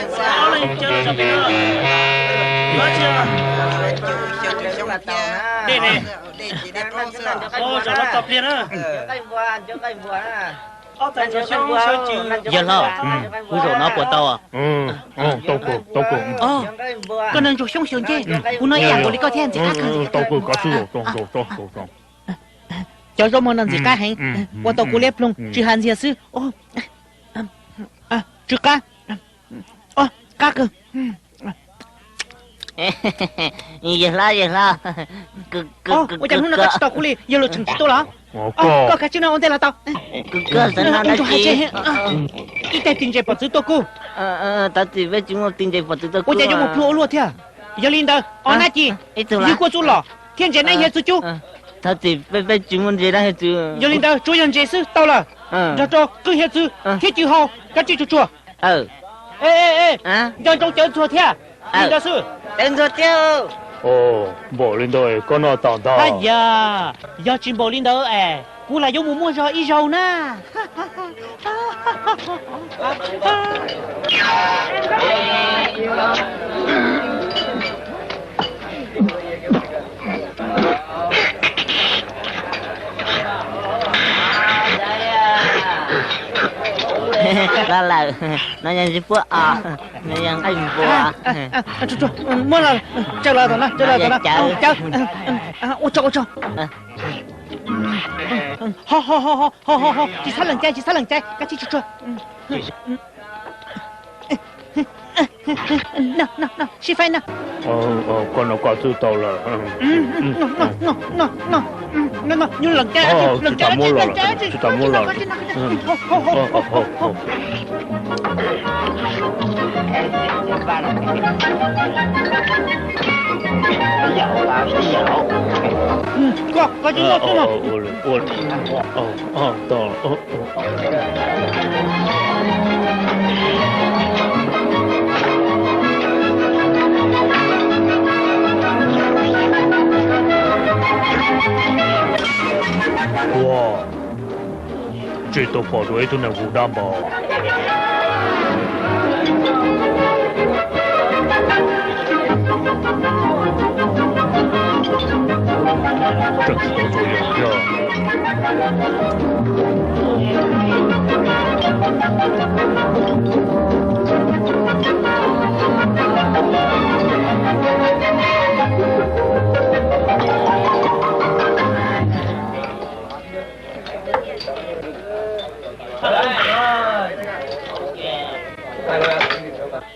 Ob leeg caw los sab pem no. Dej ne. Zaum no tau pliag na. Ob txais ntsuag xyoob xyaw cw. Yawg hlob, kuv zaum no puas tau? Tau kawg, tau kawg. Koj neeg ntsuag xyoob xyaw ncej, kuv no ib yam nkaus li koj thiab, ntxim qab kawg. Tau kawg, koj xwb. Cov zaub mov no ntxim qab heev, ua tau kuv liab ploog tsis hais ntxiag xwb. Tsis qab. Qab kawg. Yawg hlob, yawg hlob. Ua cas hnub no koj tsis tos kuv li, yawg luag tseem tsis tuaj los? Koj kav tsij no ua ntej los tau. Ib teg tis ntses pom txwv tuaj kuj. Ua cas yuav mus plhu ua luaj thiab? Yog li ntawd, ob nab ci, ywg kuaj txuj lom thiab ntses nab hiav txwv cub. Yog li ntawd, tsuav yog ntses xwb tau lawm, nrog rau qwj hiav txwv thiab cw hau, kav tsij tsuag tsuag. Nco ntsoov cawv ntxuag thiab. Li ntawd xwb. Cawv ntxuag thiab. Npaum li ntawd koj noj tau ntag. Yog tsis npaum li ntawd es kuv lam yuav mus muaj zog ib zaug na. Los lawm, no yog ntsis puab os, no yog nqaij npua. Muab los, tsaws los tom no, tsaws los tom no, cawv. Ua tsaug, ua tsaug. Ho ho ho, tsis txhob lees cai, tsis txhob lees cai, kav tsij tsuag tsuag. Sib faib no. Koj no koj twb tau lawm. Nyuj lees cai, lees cai, lees cai. Koj, koj tsis noj xwb no. Ua, tsis tau pom dua ib tug neeg hu dab npau. Tseem tsis tau txhua yam thiab.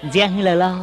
Ntxias hwv lawm los.